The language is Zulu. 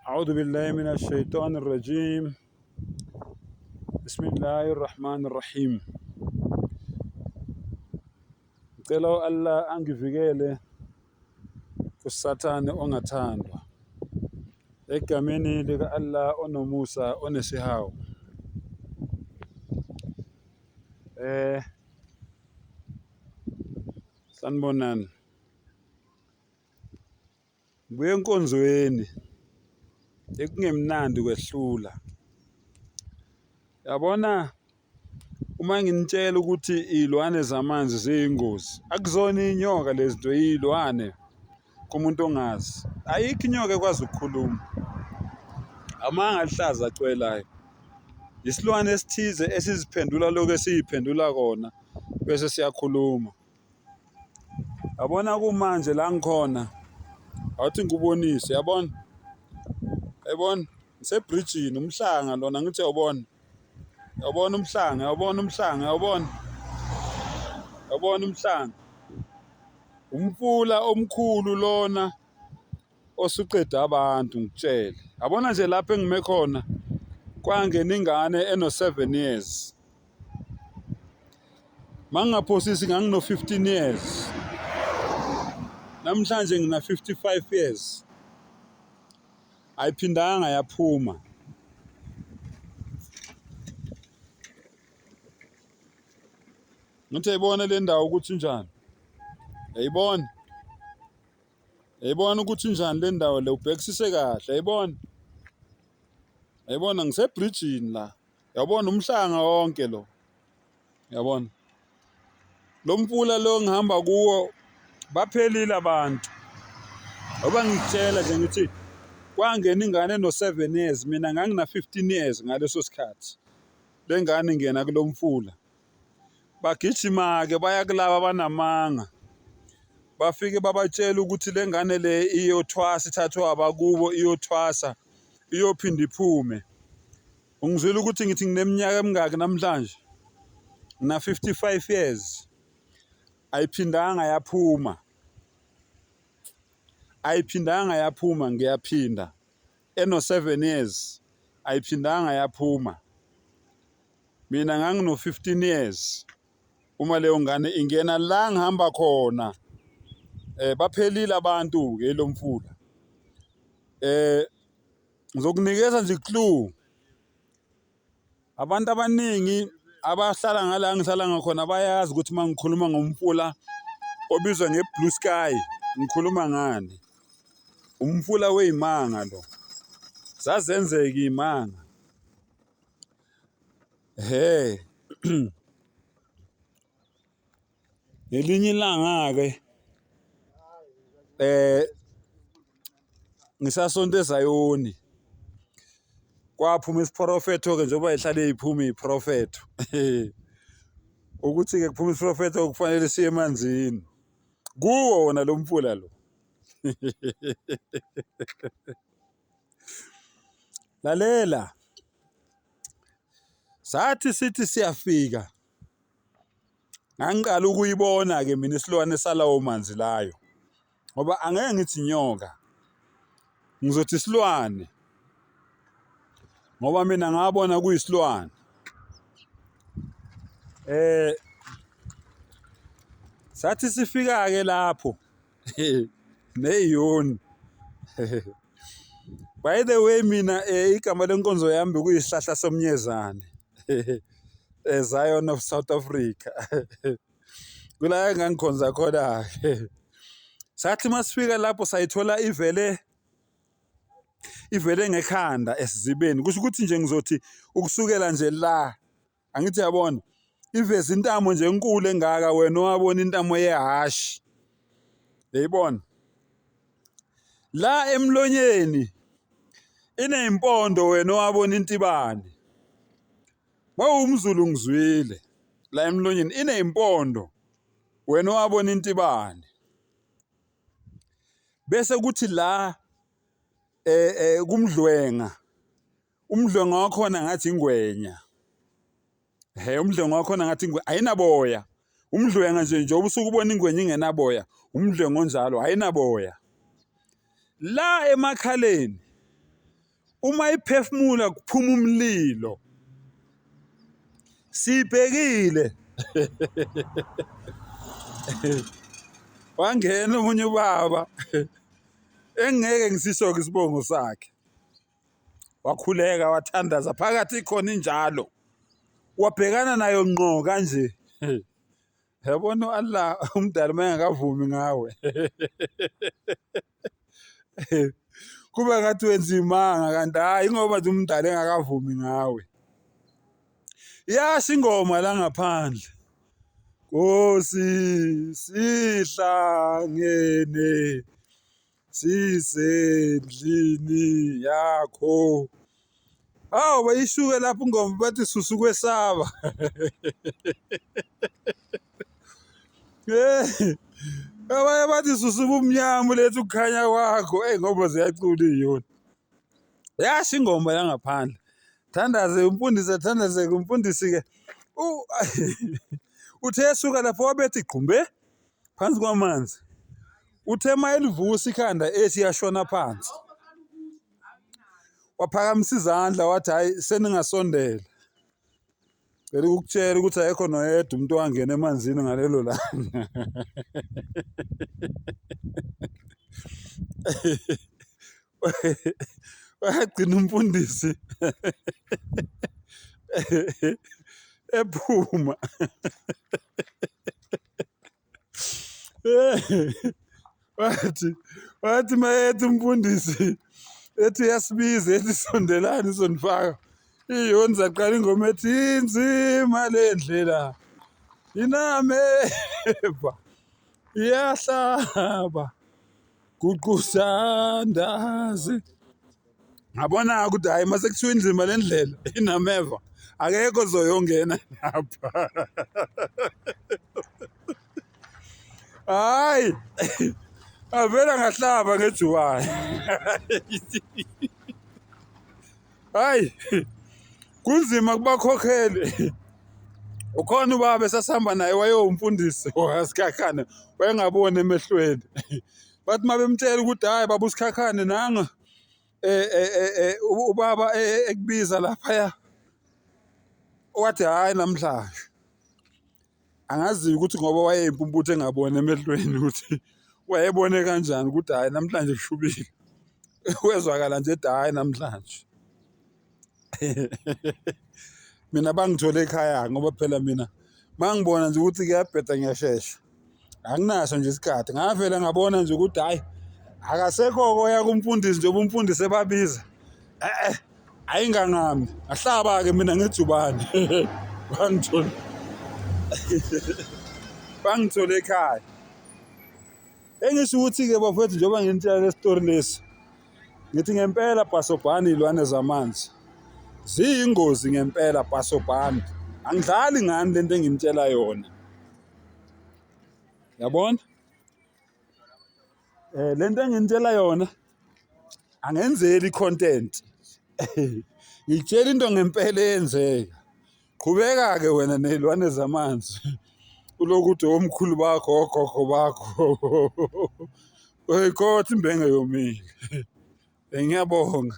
أعوذ بالله من الشيطان الرجيم بسم الله الرحمن الرحيم. Ngicela u-Allah angivikele kuSathane ongathandwa. Egameni lika-Allah onomusa onesihawu. Eh sanibonani. Ngibuya enkonzweni ekungemnandi kwehlula. Yabona uma nginitshela ukuthi iy'lwane zamanzi ziyingozi, akuzona iy'nyoka lezi zinto iy'lwane kumuntu ongazi. Ayikho inyoka ekwazi ukukhuluma, amanga aluhlaza acwelayo. Isilwane esithize esiziphendula lokhu esiy'phendula kona bese siyakhuluma. Yabona kumanje la ngikhona, awuthi ngikubonise, yabona? Yayibona? Ngisebrijini, umhlanga lona ngithi uyawubona. Uyawubona umhlanga, uyawubona umhlanga, uyawubona? Uyawubona umhlanga? Umfula omkhulu lona osuqeda abantu ngikutshele. Yabona nje lapho engime khona kwangena ingane eno-7 years. Mangingaphosisi ngangino-15 years. Namhlanje ngina-55 years. Ayiphindanga yaphuma. Ngithi ayibona le ndawo ukuthi injani. Yayibona. Yayibona ukuthi injani le ndawo le, ubhekisise kahle, yayibona. Yayibona ngisebridgini la. Yabona umhlanga wonke lo. Yabona. Lo mfula lo ngihamba kuwo baphelile abantu. Ngoba ngikutshela nje ngithi kwangena ingane eno-7 years mina ngangina-15 years ngaleso sikhathi. Le ngane ingena kulo mfula. Bagijima-ke baya kulaba abanamanga. Bafike babatshela ukuthi le ngane le iyothwasa ithathwe abakubo iyothwasa iyophinde iphume. Ungizwile ukuthi ngithi ngineminyaka emingaki namhlanje? Ngina-55 years. Ayiphindanga yaphuma. Ayiphindanga yaphuma ngiyaphinda. Eno-7 years ayiphindanga yaphuma. Mina ngangino-15 years uma leyo ngane ingena la ngihamba khona. Eh baphelile abantu ke lo mfula. Eh Ngizokunikeza nje clue. Abantu abaningi abahlala ngala ngihlala ngakhona bayazi ukuthi uma ngikhuluma ngomfula obizwa nge-Blue Sky ngikhuluma ngani. Umfula wey'manga lo. Zazenzeka iy'manga. Hhe. Ngelinye ilanga-ke eh ngisasonto eZayoni kwaphuma isiprofetho-ke njengoba ihlale iphuma iprofetho ukuthi-ke kuphuma isiprofetho kufanele siye emanzini kuwo wona lo mfula lo. Lalela, sathi sithi siyafika Ngangiqala ukuyibona-ke mina isilwane salawo manzi layo ngoba angeke ngithi inyoka, ngizothi isilwane ngoba mina ngabona kuyisilwane. Eh sathi sifika-ke lapho neyoni By the way mina eh, igama lenkonzo yami bekuyisihlahla somnyezane eh, Zion of South Africa. Kula engangikhonza khona-ke. Sathi masifika lapho sayithola ivele ivele ngekhanda esizibeni. Kusho ukuthi nje ngizothi ukusukela nje la Angithi yabona iveza intamo nje enkulu engaka wena owabona intamo yehhashi. Yayibona? La emlonyeni ineyimpondo wena owabona intibane. Wawumzulu ngizwile la emlonyeni ineyimpondo wena owabona intibane. Bese kuthi la eh, eh kumdlwenga Umdlwenga wakhona ngathi ingwenya. He umdlwenga wakhona ngathi ingwenya ayinaboya. Umdlwenga nje njengoba usuke ubona ingwenya ingenaboya, umdlwenga onjalo ayinaboya. La emakhaleni Uma iphefumula kuphuma umlilo. Sibhekile. Wangena omunye ubaba engeke ngisisho-ke isibongo sakhe. Wakhuleka wathandaza phakathi khona injalo. Wabhekana nayo ngqo kanje. Yabona u-Allah umdali uma engakavumi ngawe. Kuba ngathi wenza imanga kanti hhayi ingoba nje umdali engakavumi ngawe. Iyasho ingoma la ngaphandle. Nkosi sihlangene sisendlini yakho. Hawu bayisuke lapho ingoma bathi susa ukwesaba. Eh, abanye bathi susa ubumnyama ulethe ukukhanya kwakho. Eyi ngoba ziyacula iyona. Yasho ingoma yangaphandle. Thandaze umfundisi athandaze umfundisi-ke. Uthe esuka lapho wabethi gqumbe phansi kwamanzi. Uthe uma elivusa ikhanda ethi yashona phansi. Waphakamisa izandla wathi hhayi seningasondela. Cela ukukutshela ukuthi akekho noyedwa umuntu owangena emanzini ngalelo langa. Wagcina umfundisi ephuma. Wathi wathi mayethi umfundisi ethi uyasibiza ethi sondelani sonifaka iyoni zaqala ingoma ethi inzima le ndlela inameva iyahlaba guqusandazi ngabona ukuthi hhayi uma sekuthiwa inzima le ndlela inameva akekho ozoyongena lapha. Hhayi avela ngahlaba ngejubane. Hhayi kunzima kubakhokheli. Ukhona ubaba esasihamba naye wayewumfundisi wasikhakhane wayengaboni emehlweni. Bathi uma bemtshela ukuthi hhayi baba uSikhakhane nanga ubaba ekubiza laphaya wathi hhayi namhlanje. Angazi ukuthi ngoba wayeyimpumputhe engaboni emehlweni ukuthi wayebone kanjani ukuthi hhayi namhlanje kushubile. Wezwakala nje ethi hhayi namhlanje. Mina bangithole ekhaya ngoba phela mina mangibona nje ukuthi kuyabheda ngiyashesha. Anginaso nje isikhathi ngavele ngabona nje ukuthi hhayi akasekho koya kumfundisi njengoba umfundisi ebabiza. Eh-eh ayingangami ngahlaba-ke mina ngejubane bangithola bangithole ekhaya. Engisho ukuthi-ke bafowethu njengoba nginitshela le sitori lesi ngithi ngempela bhasobhani iy'lwane zamanzi ziyingozi ngempela bhasobhani angidlali ngani lento enginitshela yona yabona eh lento enginitshela yona angenzeli content ngitshela into ngempela eyenzeka qhubeka-ke wena ney'lwane zamanzi ulokhu uthi omkhulu bakho ogogo bakho uyikhotha imbenge yomile. Ngiyabonga.